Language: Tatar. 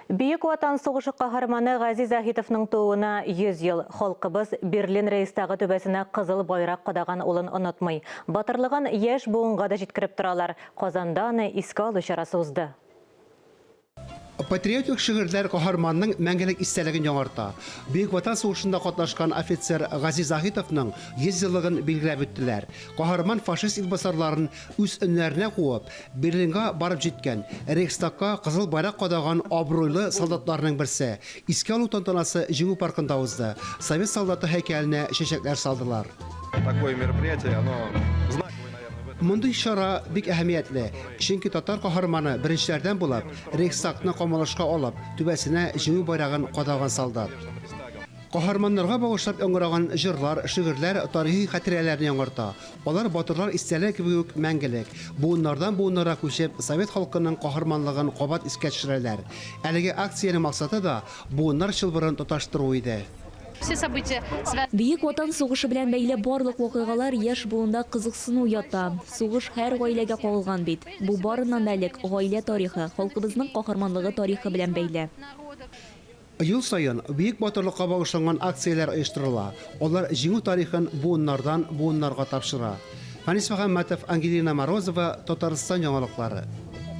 Бөек Ватан сугышы каһарманы Газиз Заһитовның тууына 100 ел. Халкыбыз Берлин Рейхстагы түбәсенә кызыл байрак кадаган улын онытмый. Батырлыгын яшь буынга да җиткереп торалар. Казанда аны искә алу чарасы узды. Патриотик шигырьләр каһарманның мәңгелек истәлеген яңарта. Бөек Ватан сугышында катнашкан офицер Газиз Заһитовның 100 еллыгын билгеләп үттеләр. Каһарман фашист илбасарларын үз өннәренә куып, Берлинга барып җиткән, Рейхстагка кызыл байрак кадаган абруйлы солдатларның берсе. Искә алу тантанасы Җиңү паркында узды. Совет солдаты һәйкәленә чәчәкләр салдылар. Такое мероприятие, оно знаковое, наверное, в этом. Мондый чара бик әһәмиятле, чөнки татар каһарманы беренчеләрдән булып Рейхстагны камалышка алып, түбәсенә Җиңү байрагын кадаган солдат. Каһарманнарга багышлап яңгыраган җырлар, шигырьләр тарихи хатирәләрне яңарта. Алар батырлар истәлеге кебек үк мәңгелек, буыннардан буыннарга күчеп, совет халкының каһарманлыгын кабат искә төшерәләр. Әлеге акциянең максаты да буыннар чылбырын тоташтыру иде. Бөек Ватан сугышы белән бәйле барлык вакыйгалар яшь буында кызыксыну уята. Сугыш һәр гаиләгә кагылган бит. Бу барыннан да элек гаилә тарихы, халкыбызның каһарманлыгы тарихы белән бәйле. Ел саен бөек батырлыкка багышланган акцияләр оештырыла, алар Җиңү тарихын буыннардан буыннарга тапшыра. Фәнис Мөхәммәтов, Ангелина Морозова, Татарстан яңалыклары.